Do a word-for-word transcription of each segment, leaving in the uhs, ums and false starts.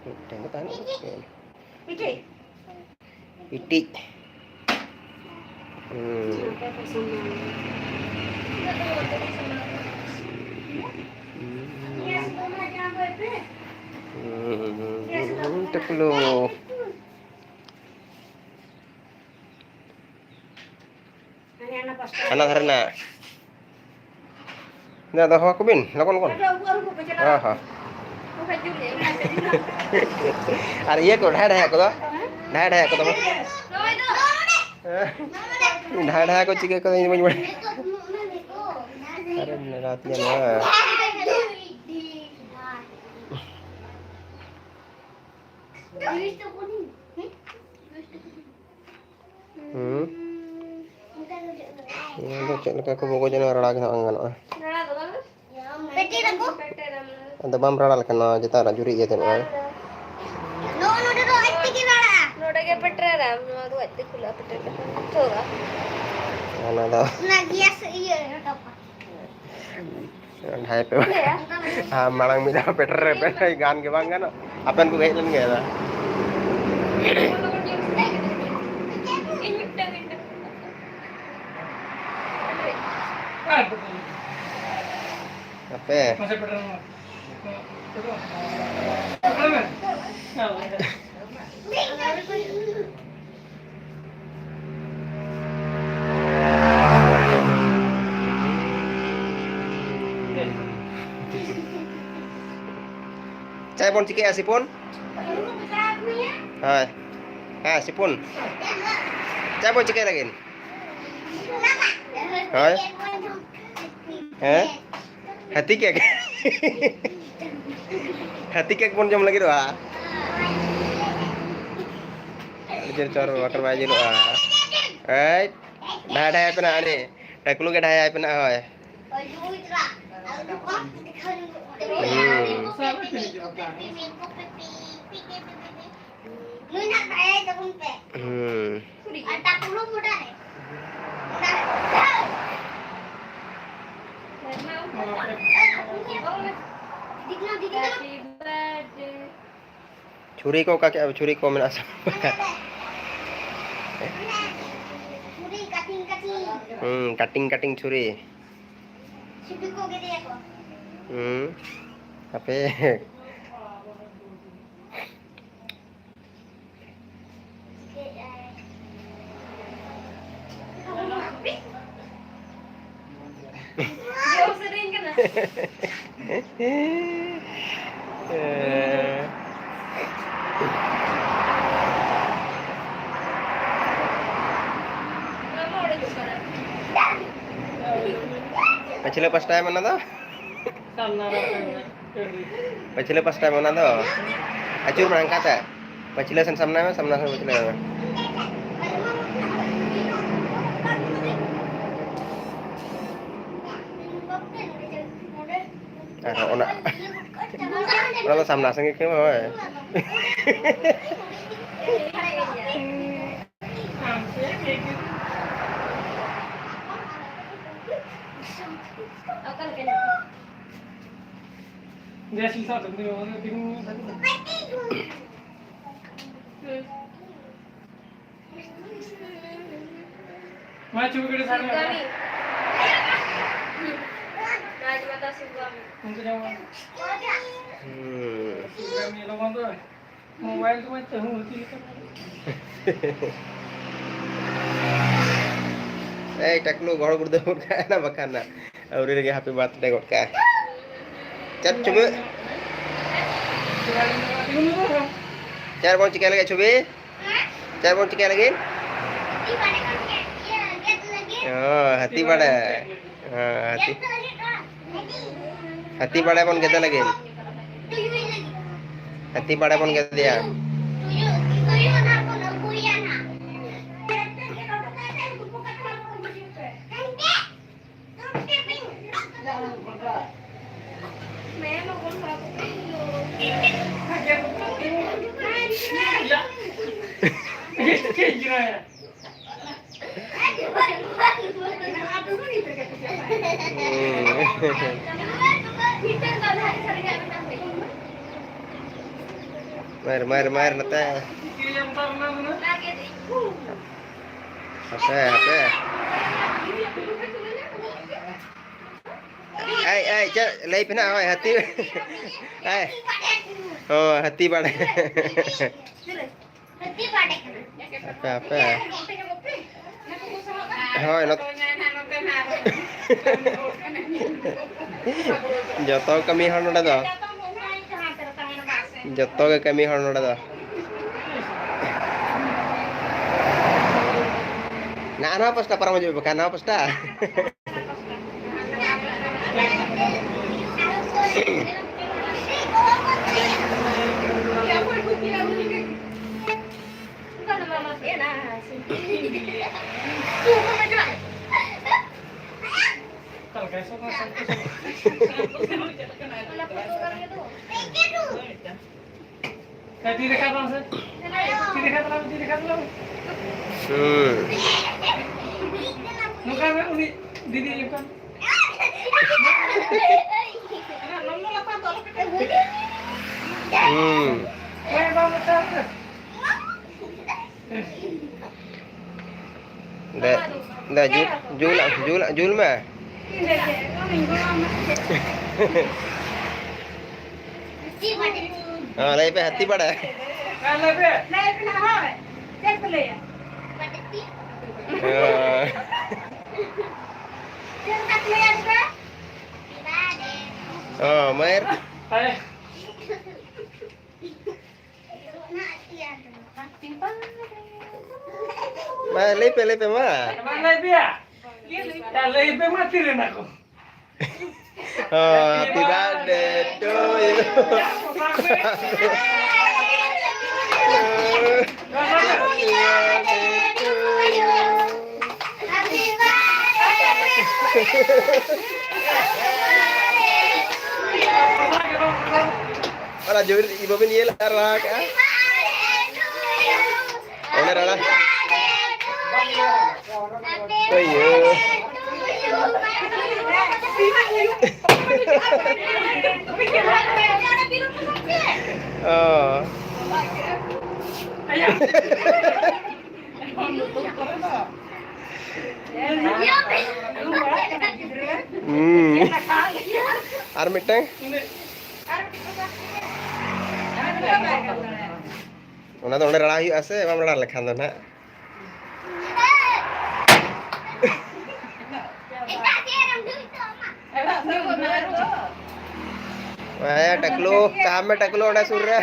ᱢᱤᱫᱴᱮᱱ ᱫᱚ ᱛᱟᱦᱮᱱ ᱠᱟᱱᱟ᱾ ᱢᱤᱫᱴᱮᱡ᱾ ᱢᱤᱫᱴᱤᱡ᱾ ᱦᱩᱸ᱾ ᱦᱩᱸ, ᱴᱩᱠᱞᱩ᱾ ᱦᱟᱱᱟ ᱫᱷᱟᱨᱮ ᱨᱮᱱᱟᱜ᱾ ᱫᱟ, ᱫᱚᱦᱚ ᱟᱠᱚ ᱵᱤᱱ, ᱞᱚᱜᱚᱱ, ᱞᱚᱜᱚᱱ᱾ ᱦᱚᱸ, ᱦᱚᱸ᱾ ᱟᱨ ᱤᱭᱟᱹ ᱠᱚ, ᱰᱷᱟᱭ ᱰᱷᱟᱭ ᱠᱚᱫᱚ? ᱰᱷᱟᱭ ᱰᱷᱟᱭ ᱠᱚᱫᱚ? ᱰᱷᱟᱭ ᱰᱷᱟᱭ ᱠᱚ ᱪᱤᱠᱟᱹ ᱠᱚᱫᱚ ᱤᱧ ᱵᱟᱹᱧ ᱵᱟᱲᱟᱭᱟ᱾ ᱟᱨᱮᱢ ᱞᱟᱜᱟᱣ ᱛᱤᱧᱟ ᱱᱚᱣᱟ᱾ ᱦᱩᱸ᱾ ᱱᱚᱣᱟ ᱫᱚ ᱪᱮᱫ ᱞᱮᱠᱟ ᱠᱚ ᱵᱚᱜᱚᱡᱟ, ᱱᱚᱣᱟ ᱨᱟᱲᱟ ᱜᱮ ᱦᱟᱸᱜ ᱵᱟᱝ ᱜᱟᱱᱚᱜᱼᱟ᱾ ᱨᱟᱲᱟ ᱫᱚ ᱵᱟᱝ? ᱯᱮᱴᱮᱨ ᱟᱠᱚ? ᱯᱮᱴᱮᱨᱟᱢ᱾ ᱟᱫᱚ ᱵᱟᱢ ᱨᱟᱲᱟ ᱞᱮᱠᱷᱟᱱ ᱱᱚᱣᱟ ᱪᱮᱛᱟᱱ ᱨᱮ ᱡᱩᱨᱤ ᱤᱭᱟᱹ ᱛᱟᱦᱮᱱᱚᱜᱼᱟ᱾ ᱱᱚᱜᱼᱚ ᱱᱚᱰᱮ ᱫᱚ ᱟᱡ ᱛᱮᱜᱮ ᱨᱟᱲᱟᱜᱼᱟ᱾ ᱱᱚᱰᱮ ᱜᱮ ᱯᱮᱴᱮᱨᱟᱢ, ᱱᱚᱣᱟ ᱫᱚ ᱟᱡ ᱛᱮ ᱠᱷᱩᱞᱟᱹᱜᱼᱟ, ᱯᱮᱴᱮᱨ ᱞᱮᱠᱷᱟᱱ ᱴᱷᱤᱠᱚᱜᱼᱟ᱾ ᱚᱱᱟ ᱫᱚ ᱚᱱᱟ ᱜᱮᱥ ᱤᱭᱟᱹ ᱨᱟᱠᱟᱵᱼᱟ᱾ ᱰᱷᱟᱭ ᱯᱮ᱾ ᱟᱢ ᱢᱟᱲᱟᱝ ᱢᱤᱫ ᱫᱷᱟᱣ ᱯᱮᱴᱮᱨ ᱨᱮ ᱯᱮᱴᱮᱨ ᱜᱟᱱ ᱜᱮ ᱵᱟᱝ ᱜᱟᱱᱚᱜ᱾ ᱟᱯᱮᱱ ᱠᱚ ᱦᱮᱡ ᱞᱮᱱ ᱜᱮ ᱟᱫᱚ᱾ ᱟᱯᱮ᱾ ᱪᱮᱫ ᱵᱚᱱ ᱪᱤᱠᱟᱹᱭᱟ ᱥᱤᱯᱚᱱ? ᱦᱳᱭ᱾ ᱦᱮᱸ, ᱥᱤᱯᱚᱱ᱾ ᱪᱮᱫ ᱵᱚᱱ ᱪᱤᱠᱟᱹᱭ ᱞᱟᱹᱜᱤᱫ? ᱦᱳᱭ᱾ ᱦᱮᱸ? ᱦᱟᱹᱛᱤ ᱠᱮᱠ᱾ ᱦᱟᱹᱛᱤ ᱠᱮᱠ ᱵᱚᱱ ᱡᱚᱢ ᱞᱟᱹᱜᱤᱫᱚᱜᱼᱟ᱾ ᱟᱹᱰᱤ ᱡᱳᱨ ᱪᱚᱨ ᱵᱟᱠᱷᱟᱱ ᱵᱟᱭ ᱧᱮᱞᱚᱜᱼᱟ᱾ ᱮᱭ, ᱰᱷᱟᱭ ᱰᱷᱟᱭ ᱟᱭ ᱯᱮ ᱱᱟᱦᱟᱜ, ᱟᱹᱰᱤ ᱴᱟᱠᱞᱩ ᱜᱮ ᱰᱷᱟᱭ ᱟᱭ ᱯᱮ ᱱᱟᱦᱟᱜ, ᱦᱳᱭ᱾ ᱦᱩᱸ᱾ ᱱᱩᱭ ᱱᱟᱜ ᱫᱟᱭᱟᱭ ᱛᱟᱵᱚᱱ ᱯᱮ᱾ ᱦᱩᱸ᱾ ᱟᱨ ᱛᱟᱠᱚ ᱦᱚᱸ ᱢᱚᱰᱟ ᱨᱮ᱾ ᱢᱚᱰᱟ ᱨᱮ᱾ ᱫᱤᱫᱤ ᱠᱟᱱᱟ, ᱫᱤᱫᱤ ᱠᱟᱱᱟ᱾ Happy birthday. ᱪᱷᱩᱨᱤ ᱠᱚ ᱚᱠᱟ ᱠᱮᱜᱼᱟ? ᱪᱷᱩᱨᱤ ᱠᱚ ᱢᱮᱱᱟᱜᱼᱟ ᱥᱮ ᱵᱟᱝ? ᱪᱷᱩᱨᱤ, cutting, cutting. ᱦᱩᱸ, cutting, cutting ᱪᱷᱩᱨᱤ. ᱪᱷᱩᱨᱤ ᱠᱚ ᱜᱮᱫᱮᱭᱟ ᱠᱚ. ᱦᱩᱸ, ᱦᱟᱯᱮ. ᱯᱟᱹᱪᱷᱞᱟᱹ ᱯᱟᱥᱴᱟᱭ ᱢᱮ ᱚᱱᱟ ᱫᱚ᱾ ᱯᱟᱹᱪᱷᱞᱟᱹ ᱯᱟᱥᱴᱟ ᱢᱮ ᱚᱱᱟ ᱫᱚ᱾ ᱟᱹᱪᱩᱨ ᱢᱮ ᱦᱟᱱᱠᱟ ᱛᱮ᱾ ᱯᱟᱹᱪᱷᱞᱟᱹ ᱥᱮᱱ ᱥᱟᱢᱱᱟ ᱢᱮ, ᱥᱟᱢᱱᱟ ᱥᱮᱱ ᱯᱟᱹᱪᱷᱞᱟᱹ ᱢᱮ᱾ ᱟᱨᱦᱚᱸ ᱚᱱᱟ, ᱚᱱᱟ ᱫᱚ ᱥᱟᱢᱱᱟ ᱥᱮᱱ ᱜᱮ ᱠᱷᱮᱞ ᱢᱮ, ᱦᱳᱭ᱾ ᱢᱟ ᱪᱩᱯ ᱠᱟᱛᱮ ᱥᱟᱵ ᱢᱮ᱾ ᱥᱩᱜᱟᱢᱤ᱾ ᱨᱟᱡᱽᱢᱟᱛᱟ ᱥᱩᱜᱟᱢᱤ᱾ ᱩᱱᱠᱩ ᱡᱮᱢᱚᱱ ᱦᱩᱸ᱾ ᱥᱩᱜᱟᱢᱤ ᱞᱚᱜᱚᱱ ᱫᱚ᱾ ᱢᱳᱵᱟᱭᱤᱞ ᱫᱚ ᱢᱟ ᱪᱟᱹᱦᱩ ᱦᱟᱹᱛᱤ ᱞᱮᱠᱟ᱾ ᱮᱭ ᱴᱟᱠᱞᱩ ᱜᱚᱲ ᱜᱩᱲᱫᱟᱹ ᱜᱚᱫ ᱠᱟᱜᱼᱟ ᱱᱟ ᱵᱟᱠᱷᱟᱱ ᱱᱟ᱾ ᱟᱹᱣᱨᱤ ᱨᱮᱜᱮ ᱦᱟᱯᱮ ᱵᱟᱨᱛᱷᱰᱮ ᱜᱚᱫ ᱠᱟᱜᱼᱟ᱾ ᱪᱟᱯ ᱪᱩᱵᱟᱹᱜ᱾ ᱪᱟᱨ ᱵᱚᱱ ᱪᱤᱠᱟᱹ ᱞᱟᱹᱜᱤᱫ ᱪᱷᱚᱵᱤ? ᱪᱟᱨ ᱵᱚᱱ ᱪᱤᱠᱟᱹ ᱞᱟᱹᱜᱤᱫ? ᱚ, ᱦᱟᱹᱛᱤ ᱵᱟᱲᱮ᱾ ᱦᱮᱸ, ᱦᱟᱹᱛᱤ᱾ ᱦᱟᱹᱛᱤ ᱵᱟᱲᱮ ᱵᱚᱱ ᱜᱮᱫᱮ ᱞᱟᱹᱜᱤᱫ᱾ ᱦᱟᱹᱛᱤ ᱵᱟᱲᱮ ᱵᱚᱱ ᱜᱮᱫᱮᱭᱟ᱾ ᱢᱟᱨ, ᱢᱟᱨ, ᱢᱟᱨ ᱱᱚᱛᱮ᱾ ᱦᱟᱯᱮ, ᱦᱟᱯᱮ᱾ ᱮᱭ, ᱮᱭ, ᱪᱮᱫ ᱞᱟᱹᱭ ᱯᱮ ᱱᱟᱜ, ᱦᱳᱭ, ᱦᱟᱹᱛᱤ᱾ ᱮᱭ᱾ ᱦᱳᱭ, ᱦᱟᱹᱛᱤ ᱵᱟᱲᱮ᱾ ᱦᱟᱯᱮ, ᱦᱟᱯᱮ᱾ ᱦᱳᱭ, ᱱᱚᱛ-, ᱡᱚᱛᱚ ᱠᱟᱹᱢᱤ ᱦᱚᱲ ᱱᱚᱰᱮ ᱫᱚ᱾ ᱡᱚᱛᱚ ᱜᱮ ᱠᱟᱹᱢᱤ ᱦᱚᱲ ᱱᱚᱰᱮ ᱫᱚ᱾ ᱱᱟ, ᱱᱚᱣᱟ ᱯᱟᱥᱴᱟ ᱯᱟᱨᱚᱢ ᱦᱤᱡᱩᱜ ᱯᱮ ᱵᱟᱠᱷᱟᱱ, ᱱᱚᱣᱟ ᱯᱟᱥᱴᱟ᱾ ᱛᱤ ᱨᱟᱠᱟᱵ ᱛᱟᱞᱟᱝ ᱢᱮᱥᱮ᱾ ᱛᱤ ᱨᱟᱠᱟᱵ ᱛᱟᱞᱟᱝ ᱢᱮ, ᱛᱤ ᱨᱟᱠᱟᱵ ᱛᱟᱞᱟᱝ ᱢᱮ᱾ ᱦᱩᱸ᱾ ᱱᱚᱝᱠᱟ ᱢᱮ, ᱩᱱᱤ ᱫᱤᱫᱤ ᱱᱚᱝᱠᱟ᱾ ᱦᱩᱸ᱾ ᱦᱮᱸ, ᱵᱟᱝ ᱢᱮᱛᱟᱣ ᱢᱮ᱾ ᱫᱮ, ᱫᱮ, ᱡᱩᱞ, ᱡᱩᱞ, ᱡᱩᱞ, ᱡᱩᱞ ᱢᱮ᱾ ᱦᱮᱸ, ᱞᱟᱹᱭ ᱯᱮ, ᱦᱟᱹᱛᱤ ᱵᱟᱲᱮ᱾ ᱦᱮᱸ, ᱞᱟᱹᱭ ᱯᱮ᱾ ᱦᱮᱸ᱾ ᱚ, ᱢᱟᱭᱨ᱾ ᱢᱟ, ᱞᱟᱹᱭ ᱯᱮ, ᱞᱟᱹᱭ ᱯᱮ, ᱢᱟ᱾ ᱢᱟ, ᱞᱟᱹᱭ ᱯᱮᱭᱟ᱾ ᱞᱟᱹᱭ ᱯᱮ, ᱢᱟ, ᱛᱤᱨᱮ ᱱᱟ ᱠᱚ? Oh, happy birthday to you. Happy birthday to you. ᱚᱱᱟ ᱡᱳᱨ ᱵᱟᱵᱤᱱ ᱤᱭᱟᱹ ᱞᱮᱫᱟ, ᱨᱟᱲᱟ ᱠᱟᱜᱼᱟ᱾ ᱚᱱᱟ ᱨᱟᱲᱟ᱾ ᱳᱭᱳ᱾ ᱚ᱾ ᱦᱩᱸ᱾ ᱟᱨ ᱢᱤᱫᱴᱟᱝ᱾ ᱚᱱᱟ ᱫᱚ ᱚᱸᱰᱮ ᱨᱟᱲᱟ ᱦᱩᱭᱩᱜᱼᱟ ᱥᱮ, ᱵᱟᱢ ᱨᱟᱲᱟ ᱞᱮᱠᱷᱟᱱ ᱫᱚ ᱱᱟᱦᱟᱜ᱾ ᱦᱮᱸ, ᱴᱟᱠᱞᱩ, ᱪᱟᱦᱟᱵ ᱢᱮ ᱴᱟᱠᱞᱩ ᱚᱸᱰᱮ ᱥᱩᱨ ᱨᱮ᱾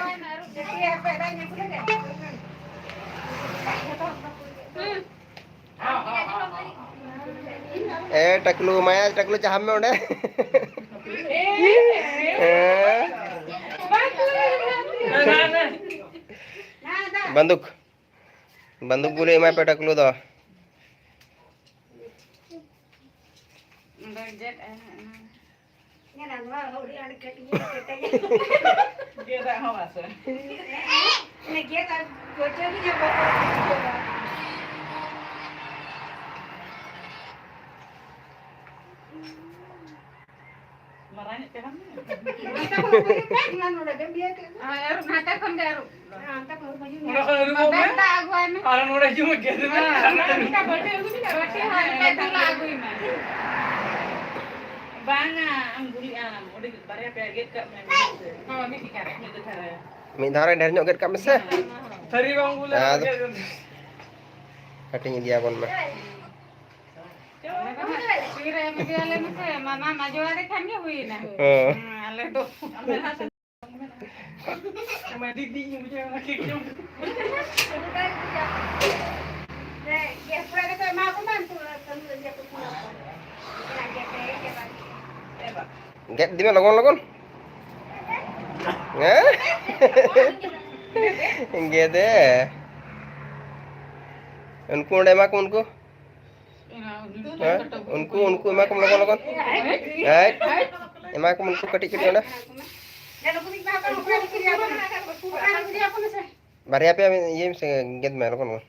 ᱮ ᱴᱟᱠᱞᱩ, ᱢᱟᱭᱟ ᱴᱟᱠᱞᱩ, ᱪᱟᱦᱟᱵ ᱢᱮ ᱚᱸᱰᱮ᱾ ᱦᱮᱸ᱾ ᱵᱟᱱᱫᱩᱠ, ᱵᱟᱱᱫᱩᱠ ᱜᱩᱞᱤ ᱮᱢᱟᱭ ᱯᱮ ᱴᱟᱠᱞᱩ ᱫᱚ᱾ ᱚᱸᱰᱮ ᱜᱮᱫ ᱟᱭ ᱦᱟᱸᱜ ᱚᱱᱟ᱾ ᱧᱮᱞᱟᱢ, ᱱᱚᱣᱟ ᱦᱚᱸ ᱟᱹᱰᱤ ᱟᱸᱴ ᱠᱟᱹᱴᱤᱡ ᱧᱚᱜ ᱠᱮᱴᱮᱡ᱾ ᱜᱮᱫᱟᱜ ᱦᱚᱸ ᱢᱟᱥᱮ᱾ ᱚᱱᱮ ᱜᱮᱫ ᱟᱨ ᱜᱚᱡᱟᱹᱨᱤ ᱧᱚᱜ ᱵᱟᱠᱚ ᱵᱩᱡᱷᱟᱹᱣᱟ᱾ ᱢᱟᱨᱟᱝ ᱧᱚᱜ ᱛᱮ ᱵᱟᱝ? ᱱᱚᱛᱮ ᱠᱷᱚᱱ ᱫᱚ ᱵᱟᱹᱧ ᱯᱮ ᱜᱮᱭᱟ, ᱱᱚᱰᱮ ᱰᱟᱹᱰᱤᱭᱟᱹ ᱛᱮ᱾ ᱦᱳᱭ, ᱟᱨ ᱱᱟᱛᱮ ᱠᱷᱚᱱ ᱜᱮ ᱟᱹᱨᱩᱵ᱾ ᱦᱮᱸ, ᱚᱱᱛᱮ ᱠᱷᱚᱱ ᱵᱟᱹᱧ ᱚᱸᱰᱮ ᱠᱷᱚᱱ ᱟᱹᱨᱩᱵ ᱢᱮ᱾ ᱫᱟᱜ ᱟᱹᱜᱩᱣᱟᱭ ᱢᱮ᱾ ᱟᱨ ᱱᱚᱰᱮ ᱦᱤᱡᱩᱜ ᱢᱮ, ᱜᱮᱫ ᱢᱮ᱾ ᱦᱮᱸ, ᱢᱤᱫᱴᱟᱝ ᱵᱟᱹᱴᱤ ᱟᱹᱜᱩᱭ ᱢᱮ, ᱵᱟᱹᱴᱤ ᱦᱚᱸ ᱢᱤᱫᱴᱟᱝ ᱫᱩᱞ ᱟᱹᱜᱩᱭ ᱢᱮ᱾ ᱵᱟᱝᱟ, ᱟᱢ ᱜᱩᱞᱤᱜ ᱟᱢ᱾ ᱚᱸᱰᱮ ᱵᱟᱨᱭᱟ ᱯᱮᱭᱟ ᱜᱮᱫ ᱠᱟᱜ ᱢᱮ᱾ ᱦᱚᱸ, ᱢᱤᱫ ᱡᱚᱠᱷᱟ ᱨᱮ᱾ ᱢᱤᱫ ᱡᱚᱠᱷᱟ ᱨᱮ᱾ ᱢᱤᱫ ᱫᱷᱟᱣ ᱨᱮ ᱰᱷᱮᱨ ᱧᱚᱜ ᱜᱮᱫ ᱠᱟᱜ ᱢᱮᱥᱮ᱾ ᱛᱷᱟᱹᱨᱤ ᱵᱟᱝ ᱵᱚᱞᱮ ᱟᱫᱚ ᱜᱮᱫ᱾ ᱦᱟᱹᱴᱤᱧ ᱤᱫᱤᱭᱟᱵᱚᱱ ᱢᱟ᱾ ᱛᱤᱨᱮ ᱮᱢ ᱤᱫᱤᱭᱟᱞᱮ ᱢᱮᱥᱮ, ᱢᱟᱢᱟ ᱢᱟᱡᱚᱣᱟᱨᱤ ᱠᱷᱟᱱ ᱜᱮ ᱦᱩᱭᱱᱟ᱾ ᱦᱮᱸ᱾ ᱦᱮᱸ, ᱟᱞᱮ ᱫᱚ᱾ ᱚᱱᱟ ᱫᱤᱫᱤᱧ ᱵᱩᱡᱷᱟᱹᱣ ᱚᱱᱟ ᱠᱮᱠ ᱡᱚᱢ᱾ ᱜᱮᱥ ᱠᱚᱨᱮ ᱜᱮᱛᱚ ᱮᱢᱟ ᱠᱚ ᱢᱮ, ᱩᱱᱠᱩ ᱠᱟᱹᱢᱤ ᱤᱭᱟᱹ ᱠᱚ ᱥᱮᱱᱚᱜ ᱠᱟᱱᱟ᱾ ᱚᱱᱟ ᱜᱮᱥ ᱨᱮ ᱜᱮ ᱵᱟᱝ᱾ ᱜᱮᱫ ᱤᱫᱤ ᱢᱮ ᱞᱚᱜᱚᱱ ᱞᱚᱜᱚᱱ᱾ ᱦᱮᱸ? ᱜᱮᱫᱮ᱾ ᱩᱱᱠᱩ ᱚᱸᱰᱮ ᱮᱢᱟ ᱠᱚ ᱩᱱᱠᱩ᱾ ᱦᱮᱸ? ᱩᱱᱠᱩ, ᱩᱱᱠᱩ ᱮᱢᱟ ᱠᱚᱢ ᱞᱚᱜᱚᱱ ᱞᱚᱜᱚᱱ᱾ ᱦᱮᱸ? ᱮᱢᱟ ᱠᱚᱢ ᱩᱱᱠᱩ ᱠᱟᱹᱴᱤᱡ ᱠᱟᱹᱴᱤᱡ ᱚᱸᱰᱮ᱾ ᱵᱟᱨᱭᱟ ᱯᱮᱭᱟ ᱤᱭᱟᱹᱭ ᱢᱮᱥᱮ, ᱜᱮᱫ ᱢᱮ ᱞᱚᱜᱚᱱ ᱞᱚᱜᱚᱱ᱾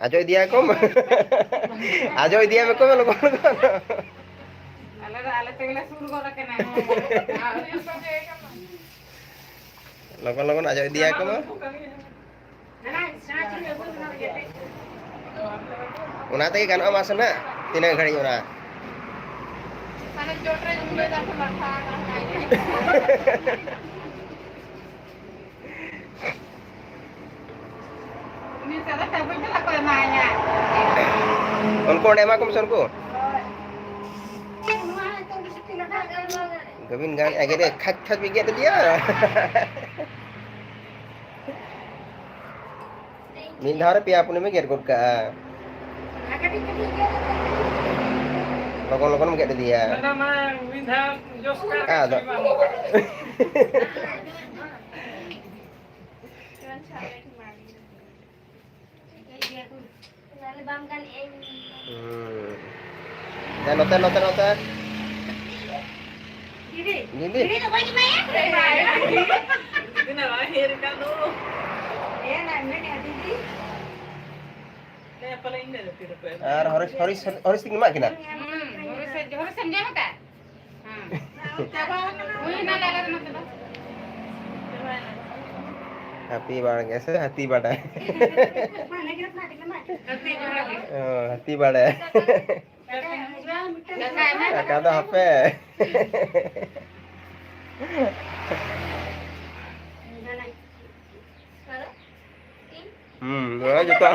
ᱟᱡᱚ ᱤᱫᱤᱭᱟ ᱠᱚᱢ᱾ ᱟᱡᱚ ᱤᱫᱤᱭᱟ ᱢᱮ ᱠᱚᱢ ᱞᱚᱜᱚᱱ ᱞᱚᱜᱚᱱ᱾ ᱟᱞᱮ ᱫᱚ ᱟᱞᱮ ᱛᱮᱜᱮ ᱞᱮ ᱥᱩᱨ ᱜᱚᱫ ᱟᱠᱟᱱᱟ᱾ ᱞᱚᱜᱚᱱ ᱞᱚᱜᱚᱱ ᱟᱡᱚᱜ ᱤᱫᱤᱭᱟᱠᱚ ᱢᱟ᱾ ᱚᱱᱟ ᱛᱮᱜᱮ ᱜᱟᱱᱚᱜᱼᱟ, ᱢᱟᱥᱮ ᱱᱟᱜ, ᱛᱤᱱᱟᱹᱜ ᱜᱷᱟᱹᱲᱤᱡ ᱚᱱᱟ? ᱩᱱᱤ ᱥᱟᱫᱟ ᱴᱟᱵᱩᱡ ᱫᱚ ᱵᱟᱠᱚ ᱮᱢᱟᱭᱟ᱾ ᱩᱱᱠᱩ ᱚᱸᱰᱮ ᱮᱢᱟ ᱠᱚᱢ ᱥᱮ ᱩᱱᱠᱩ᱾ ᱜᱟᱹᱵᱤᱱ ᱜᱟᱱ ᱮᱜᱮᱨ ᱠᱷᱟᱪ ᱠᱷᱟᱪ ᱵᱤᱱ ᱜᱮᱫ ᱤᱫᱤᱭᱟ᱾ ᱢᱤᱫ ᱫᱷᱟᱣ ᱨᱮ ᱯᱮᱭᱟ ᱯᱩᱱᱭᱟᱹ ᱢᱮ ᱜᱮᱫ ᱜᱚᱫ ᱠᱟᱜᱼᱟ᱾ ᱞᱚᱜᱚᱱ ᱞᱚᱜᱚᱱ ᱮᱢ ᱜᱮᱫ ᱤᱫᱤᱭᱟ᱾ ᱚᱱᱟ ᱢᱟ ᱢᱤᱫ ᱫᱷᱟᱣ ᱡᱚᱥ ᱠᱟᱜ ᱟᱫᱚ᱾ ᱦᱩᱸ᱾ ᱫᱮ, ᱱᱚᱛᱮ, ᱱᱚᱛᱮ, ᱱᱚᱛᱮ᱾ ᱫᱤᱫᱤ᱾ ᱫᱤᱫᱤ᱾ ᱫᱤᱫᱤ ᱫᱚ ᱵᱟᱹᱧ ᱮᱢᱟᱭᱟ᱾ ᱫᱤᱫᱤ ᱱᱟ ᱵᱟᱝ ᱦᱮᱡ ᱟᱠᱟᱱ ᱫᱚ᱾ ᱦᱮᱸ, ᱱᱟ ᱢᱮᱱᱮᱫ ᱫᱤᱫᱤ᱾ ᱦᱮᱸ, ᱯᱟᱞᱮ ᱤᱧ ᱫᱚ ᱛᱤ ᱨᱮᱠᱚ ᱮᱢᱟ᱾ ᱟᱨ ᱦᱚᱨᱤᱥ, ᱦᱚᱨᱤᱥ, ᱦᱚᱨᱤᱥ ᱛᱤᱧ ᱮᱢᱟᱜ ᱠᱤᱱᱟ? ᱦᱩᱸ, ᱦᱚᱨᱤᱥ, ᱦᱚᱨᱤᱥ ᱮᱢ ᱧᱟᱢ ᱟᱠᱟᱫ? ᱦᱮᱸ᱾ ᱦᱩᱭᱱᱟ ᱞᱟᱜᱟ ᱫᱚ ᱱᱚᱛᱮ ᱫᱚ᱾ ᱦᱟᱹᱛᱤ ᱵᱟᱲᱜᱮ ᱥᱮ ᱦᱟᱹᱛᱤ ᱵᱟᱰᱟᱭ? ᱦᱟᱹᱛᱤ ᱵᱟᱲᱜᱮ᱾ ᱚ, ᱦᱟᱹᱛᱤ ᱵᱟᱲᱟᱭ᱾ ᱫᱟᱠᱟ ᱮᱢᱟ᱾ ᱫᱟᱠᱟ ᱫᱚ ᱦᱟᱯᱮ᱾ ᱦᱩᱸ, ᱱᱚᱣᱟ ᱡᱚᱛᱚ᱾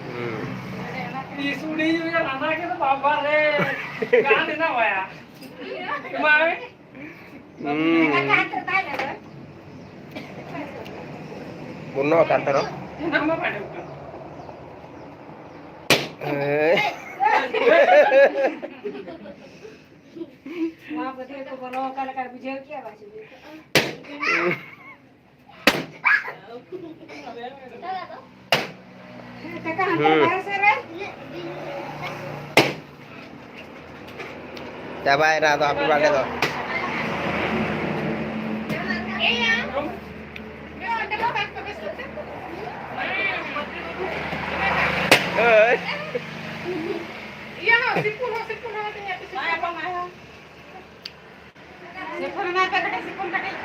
ᱦᱩᱸ᱾ ᱤᱥᱩᱲᱤ ᱞᱟᱱᱟ ᱠᱮᱫᱟ ᱵᱟᱵᱟ ᱨᱮ᱾ ᱜᱟᱱ ᱮᱱᱟ ᱵᱟᱭᱟ᱾ ᱮᱢᱟᱭ᱾ ᱦᱩᱸ᱾ ᱯᱩᱨᱱᱚ ᱟᱠᱟᱱ ᱛᱟᱨᱚ᱾ ᱦᱮᱸ᱾ ᱱᱚᱣᱟ ᱵᱟᱹᱫᱽ ᱨᱮᱠᱚ ᱵᱚᱞᱚ ᱟᱠᱟᱱ ᱞᱮᱠᱟ ᱵᱩᱡᱷᱟᱹᱣ ᱠᱮᱜᱼᱟ, ᱵᱟᱭ ᱵᱩᱡᱷᱟᱹᱣ ᱠᱮᱜᱼᱟ? ᱦᱩᱸ᱾ ᱪᱟᱵᱟᱭᱮᱱᱟ ᱟᱫᱚ happy birthday ᱫᱚ᱾ ᱦᱳᱭ᱾ ᱤᱭᱟᱹ ᱦᱚᱸ, ᱥᱤᱯᱩᱱ ᱦᱚᱸ, ᱥᱤᱯᱩᱱ ᱦᱚᱸ ᱛᱤᱧᱟ, ᱥᱤᱯᱩᱱ ᱦᱚᱸ᱾ ᱥᱤᱯᱩᱱ ᱮᱢᱟᱭ ᱯᱮ ᱠᱟᱹᱴᱤᱡ, ᱥᱤᱯᱩᱱ ᱠᱟᱹᱴᱤᱡ᱾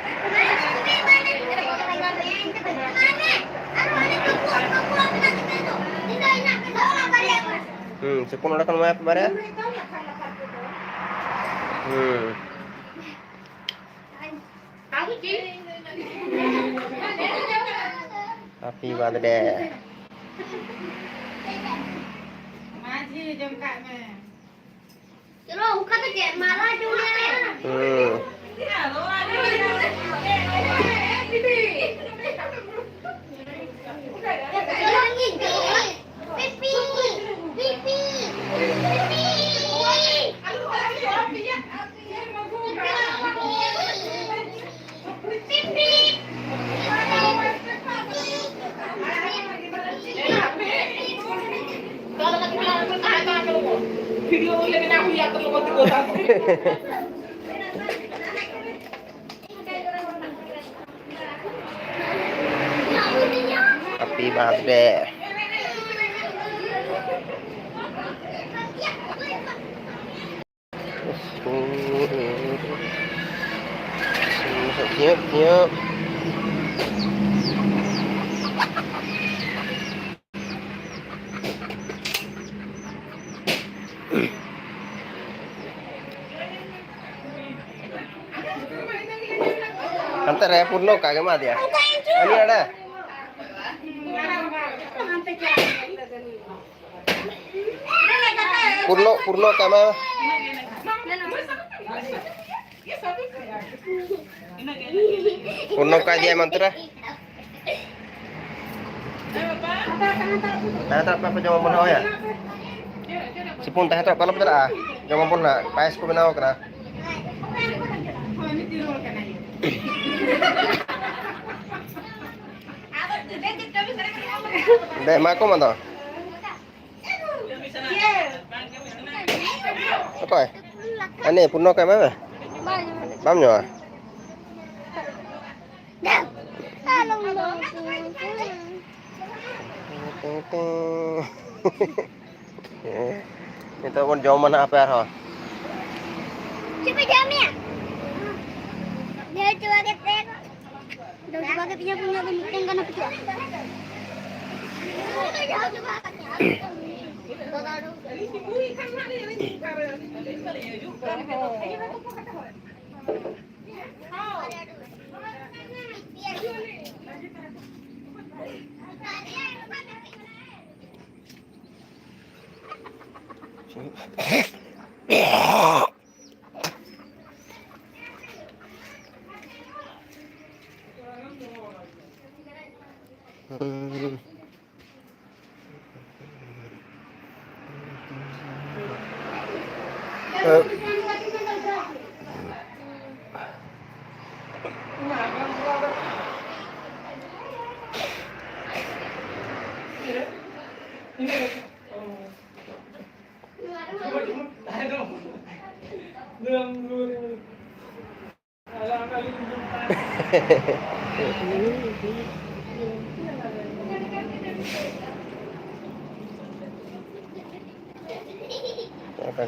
ᱦᱩᱸ, ᱥᱤᱯᱩᱱ ᱚᱸᱰᱮ ᱠᱷᱚᱱ ᱮᱢᱟᱭ ᱯᱮ ᱵᱟᱨᱭᱟ᱾ ᱦᱩᱸ᱾ Happy birthday. ᱢᱟᱹᱡᱷᱤ, ᱡᱚᱢ ᱠᱟᱜ ᱢᱮ᱾ ᱪᱚᱞᱚ, ᱚᱱᱠᱟ ᱫᱚ ᱪᱮᱫ? ᱢᱟᱞᱟ ᱡᱩᱲᱟᱹ᱾ ᱦᱩᱸ᱾ ᱪᱚᱞᱚ, ᱤᱧ ᱪᱚᱞᱚ᱾ ᱯᱤᱯᱤ, ᱯᱤᱯᱤ, ᱯᱤᱯᱤ᱾ Happy birthday. Siap, siap. ᱦᱟᱱᱛᱮ ᱨᱮ ᱯᱩᱨᱱᱚ ᱚᱠᱟ ᱜᱮ ᱮᱢᱟ ᱫᱮᱭᱟ? ᱟᱹᱞᱤᱧ ᱟᱲᱮ᱾ ᱯᱩᱨᱱᱚ, ᱯᱩᱨᱱᱚ ᱚᱠᱟ ᱮᱢᱟ? ᱯᱩᱨᱱᱚ ᱚᱠᱟ ᱤᱫᱤᱭᱟ ᱢᱟᱱᱛᱨᱟ? ᱛᱟᱦᱮᱸ ᱦᱟᱛᱟᱲ ᱯᱮ, ᱟᱯᱮ ᱡᱚᱢ ᱟᱵᱚᱱ ᱱᱟᱦᱟᱜ, ᱦᱳᱭᱟ? ᱥᱤᱯᱩᱱ, ᱛᱟᱦᱮᱸ ᱦᱟᱛᱟᱲ ᱯᱮ, ᱟᱞᱚ ᱯᱮ ᱪᱟᱞᱟᱜᱼᱟ᱾ ᱡᱚᱢ ᱟᱵᱚᱱ ᱱᱟᱦᱟᱜ, ᱯᱟᱭᱮᱥ ᱠᱚ ᱵᱮᱱᱟᱣ ᱠᱟᱱᱟ᱾ ᱫᱮ, ᱮᱢᱟ ᱠᱚᱢ ᱟᱫᱚ᱾ ᱚᱠᱚᱭ? ᱟᱱᱮ ᱯᱩᱨᱱᱚ ᱠᱚ ᱮᱢᱟᱭ ᱢᱮ᱾ ᱵᱟᱢ ᱧᱟᱢᱟ? ᱱᱤᱛᱚᱜ ᱵᱚᱱ ᱡᱚᱢᱟ ᱱᱟᱦᱟᱜ ᱟᱯᱮ ᱟᱨᱦᱚᱸ᱾ ᱪᱮᱫ ᱯᱮ ᱡᱚᱢᱮᱜᱼᱟ? ᱧᱮᱞ ᱪᱟᱵᱟ ᱠᱮᱫ ᱛᱮ ᱡᱚᱢ ᱪᱟᱵᱟ ᱠᱮᱫ ᱛᱤᱧᱟ ᱠᱚ, ᱤᱧᱟᱹᱜ ᱫᱚ ᱢᱤᱫᱴᱮᱱ ᱜᱟᱱ ᱦᱚᱸ ᱵᱟᱹᱪᱩᱜᱼᱟ᱾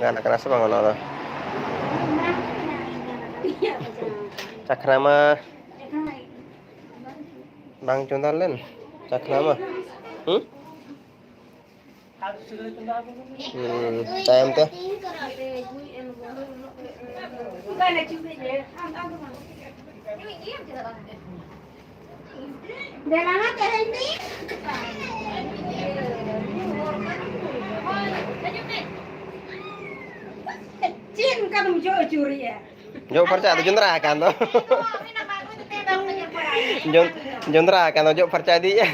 ᱜᱟᱱ ᱠᱟᱱᱟ ᱥᱮ ᱵᱟᱝ ᱚᱱᱟ ᱫᱚ? ᱪᱟᱠᱷᱱᱟ ᱢᱟ ᱵᱟᱝ ᱪᱚᱸᱫᱟ ᱞᱮᱱ, ᱪᱟᱠᱷᱱᱟ ᱢᱟ᱾ ᱦᱩᱸ? ᱦᱩᱸ, ᱛᱟᱭᱚᱢ ᱛᱮ᱾ ᱪᱮᱫ ᱚᱱᱠᱟ ᱫᱚᱢ ᱡᱚᱜ ᱟᱹᱪᱩᱨᱮᱜᱼᱟ? ᱡᱚᱜ ᱯᱷᱟᱨᱪᱟ ᱟᱫᱚ ᱡᱚᱸᱫᱽᱨᱟ ᱟᱠᱟᱱ ᱫᱚ᱾ ᱡᱚᱱ-, ᱡᱚᱸᱫᱽᱨᱟ ᱟᱠᱟᱱ ᱫᱚ, ᱡᱚᱜ ᱯᱷᱟᱨᱪᱟ ᱤᱫᱤᱭᱮᱫᱼᱟ᱾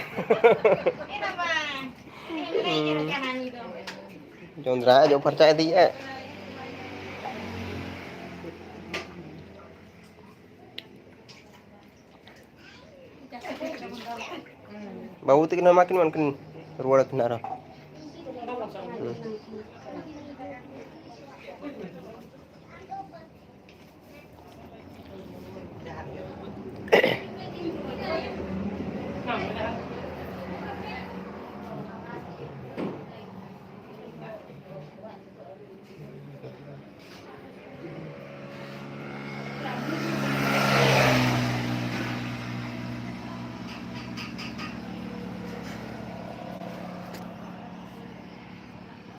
ᱦᱩᱸ᱾ ᱡᱚᱸᱫᱽᱨᱟ ᱡᱚᱜ ᱯᱷᱟᱨᱪᱟ ᱤᱫᱤᱭᱮᱫᱼᱟ᱾ ᱵᱟᱹᱵᱩ ᱛᱟᱹᱠᱤᱱ ᱦᱚᱸ ᱮᱢᱟ ᱠᱤᱱ ᱢᱮ, ᱩᱱᱠᱤᱱ ᱨᱩᱣᱟᱹᱲ ᱟᱹᱠᱤᱱ ᱟᱨᱦᱚᱸ᱾ ᱦᱩᱸ᱾